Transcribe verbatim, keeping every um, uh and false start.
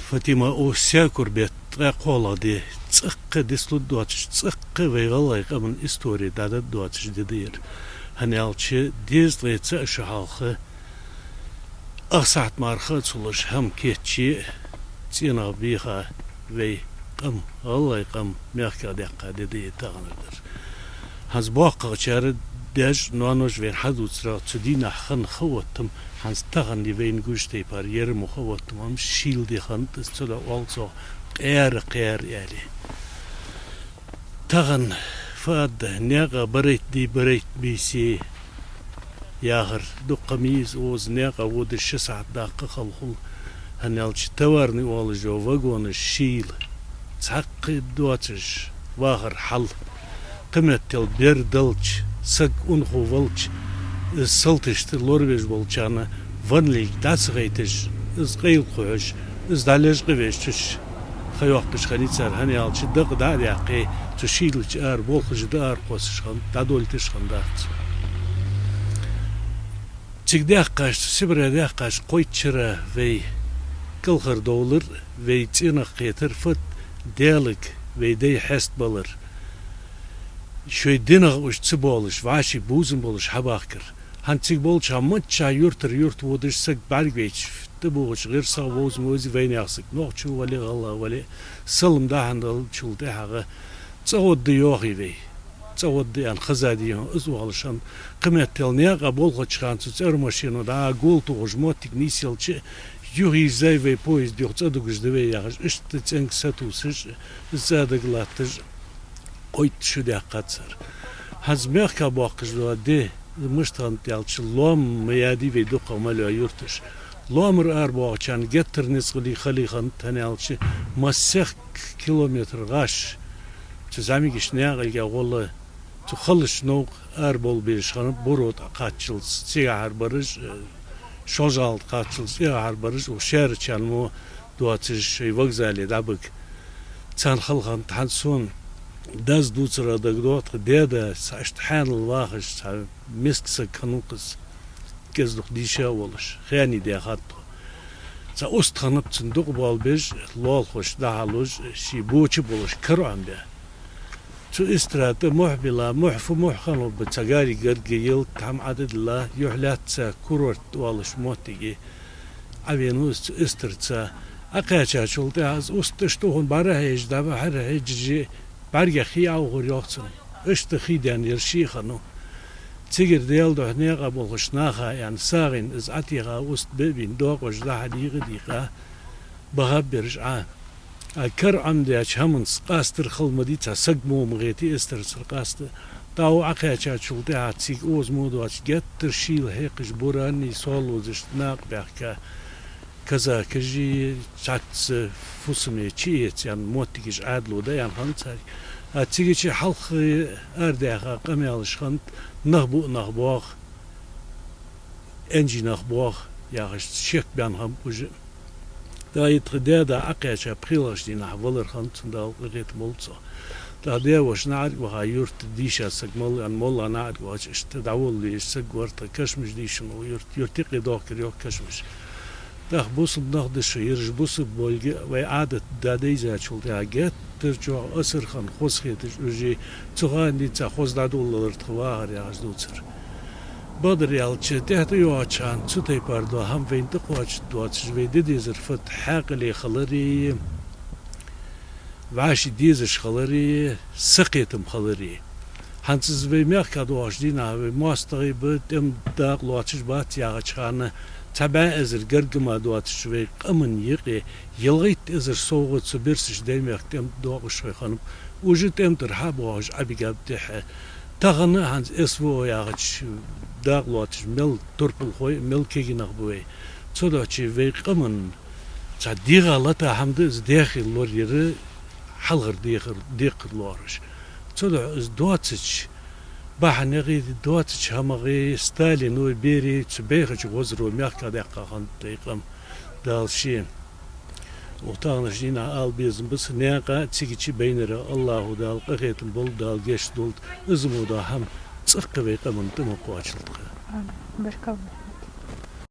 Фатима, укх саькур бетта ткъаь кхоалагӀа ди, цӀаккха дицлургдоацаш, цӀаккха вай гӀалгӀай къаман истори дӀадаргдоацаш ди да ер. ХӀана аьлча, дезткъа цхьа шу хьалха, ах сахьат мара ха а ца луш, хӀама кийчъе а, цӀенагӀа бийха вай къам, гӀалгӀай къам мехках даьккха ди да из таханардар. ХӀанз боккхагӀчар, даьш, ноанош вайна хьадувцарах, цу дийнахьа хинна ха оттам, хӀанз тахан вайна гуш тайпара ер мо ха оттам, амма шийла ди хиннад из, цудухьа оал цох Къаьра-Къаьра аьле. Тахан фу аргда, наькъа барайтта дий, барайтта бийса яхар, дукха ма йий из, укхаза наькъа водаш ши сахьат даккха хала хул, хӀана аьлча товарный оалаш йола вагонаш шийла, цхьаккха доацаш вахар хьал. Кхыметтел бер далча, саг унахо валча, из салташта лоравеш болчарна ванлиг дӀа ца гайташ, из къайла кхухьаш, из дӀалечкъавеш чуш ха йоаккхаш хиннай цар, хӀана аьлча дакъа дӀа а даьккхе, цу шийлача ара болхаш да, ара кхоссаш хиннад, дӀадолийташ хиннадац. Цига даьккхача, цу Сибре даьккхача кхойтта шера вай кӀалхардовлар, вай цӀенагӀа кхетар фуд, Даьлага вай дай хьестабалар. Шоай динагӀа уж ца боалаш, вӀаший бувзам болаш хьабахкар. ХӀанз цига болча хана миччахьа юртара юрта водаш саг бӀаргавайча, тӀабугӀача гӀирсах вовза ма вовзий вайнаьха саг, нохчо вале а, гӀалгӀа вале а, салам дӀа-хьа далчул тӀехьагӀа цӀагӀа да йоахий вай. ЦӀагӀа да аьнна хезадий хьона из оалаш хиннад. Кхыметтел наькъа болхача хана цу цӀермашено дӀа гул тохаш моттиг нийсъелча, юхайийрзай вай поезда юха, цӀадугаш да вай яхаш, иштта цӀенга сатувсаш, из цӀа дага латташ, кхойтта шу даьккхад цар. ХӀанз мехках боаккхаш дола ди, мишта хиннад аьлча, лоам ма яьдий вай дукхагӀа мел йола юрташ. Лоамара арабоагӀачарна геттара ницкъалий хали хиннад, хӀана аьлча массехк километр гӀаш цу зӀамигача наькъалга гӀолла, цу халача новкъа арабовла безаш хиннаб, буро тӀакхаччалца цигахьара бараш, э, шолжа-гӀала тӀакхаччалца цигахьара бараш, укх шаьрачарна мо доацаш шоай вокзале дӀабига. Царна хала хиннад. ХӀанз сона дас дувцарах дагадоагӀа тха даь-да, цхьа иштта хьаьнала вахаш, цхьа миска саг хиннав-кх из, кӀезиг-дукха дийша а волаш, хаьний даьхад тхо. Цхьа уст хиннаб цун дукъабоалабеш, лоалахошта дӀахьалуш, ше боча а болаш, кара Ӏомабаь. Цу истра тӀа мухь биллад, мухь фу мухь хиннав ба, цхьа гаргга гарга елла, тхьам Ӏадиллад, юхь лаьтта цу курорт оалаш моттиге Ӏовенав из цу истраца. Ӏокхаьчачул тӀехьагӀа из уст тӀа тӀехьа бӀара хьежаш, дӀа бӀара хьежаш, бӀаргех хий Ӏоухар йоах цунна. Иштта хий даьнна яр ше а хиннав. Цигара Даьла духьа наькъа болхача наха аьнна сагӀийна из Ӏотеха, уст бе а бийна, доакъош дӀа-хьа дийкъа а дийкъа, бахаб ераш Ӏа. А кара Ӏомадаьча хӀаманца къастар хала ма дий, цхьа саг мо ма гӀетий истрацара къаста. ТӀаккха Ӏокхаьчачул тӀехьагӀа цига укхаза мо доацаш геттара шийла хьекхаш буранний, соалозашта накъабаьхка казакаши, цхьацца фусаме чиэца аьнна моттигаш Ӏаьдало да аьнна хиннад царга. А цигача хьалххе арадаьха къамаьлаш хиннад, нах буъ, нах боагӀа, энжий нах боагӀа яхаш, шек баьнна хиннаб уж. ТӀаккха из тха даь-да Ӏокхаьча пхелагӀча дийнахьа валар хиннад цун, Дала къахетам болба цох. ТӀаккха даь-воша наӀарга ваха, юрта дийша саг мала, молла наӀарга вахача, иштта дӀаволла везаш саг вар тха, кашамаш дийшача юрта, юрта юкъе доахкар йоах кашамаш. ТӀаккха бусалба нах да шо, ераш бусалба болга, вай Ӏадат дӀадайзачул тӀехьагӀа геттара чӀоагӀа асар хинна, хоза хеташ уж, цу хана денз цхьа хоза дӀадоладалар тха вахар яхаш дувцар. Бакъдар аьлча, тӀехьа тӀайоагӀача хана цу тайпара дола хӀама вайна тӀакхоачаргдоацаш, вай де дезар фуд, хьаькъале хилари, вӀаший дезаш хилари, сакхетам хилари. ХӀанз из вай мехка доагӀача дийнахьа вай моастагӀий ба, тӀем дакъа лоацаш бац яхача хана, цхьа бӀаь эзар гаргга мара доацача вай къаман юкъе ялхайтта эзар совгӀа цу бирсача Даймехка тӀем доакъашхой хиннаб. Уж тӀем тӀара хьабоагӀаш Ӏобигаб тӀехьа. Тахан а хӀанз СВО яхача дакъа лоацаш мел турпалхой а, мел кегий нах ба вай. Цудухьа вай къаман цхьа дегӀа лата хӀама да из, дехар лораяр, хьалхара дехар, декхар лоархӀаш. Цудухьа из доацача бахьанеи, доацача хӀамаи, Сталино берий, цу бӀехача гӀозаро мехка даьккха хиннад тха къам. Дала ше укх таханарча дийнахьа ала безам ба са, наькъа а, цигача а байнарах АллахӀа Дала къахетам болба, Дала гешт долда, из мо дола хӀама цӀаккха вай къаманна тӀа ма кхоачалда тха. Амин. Баркал.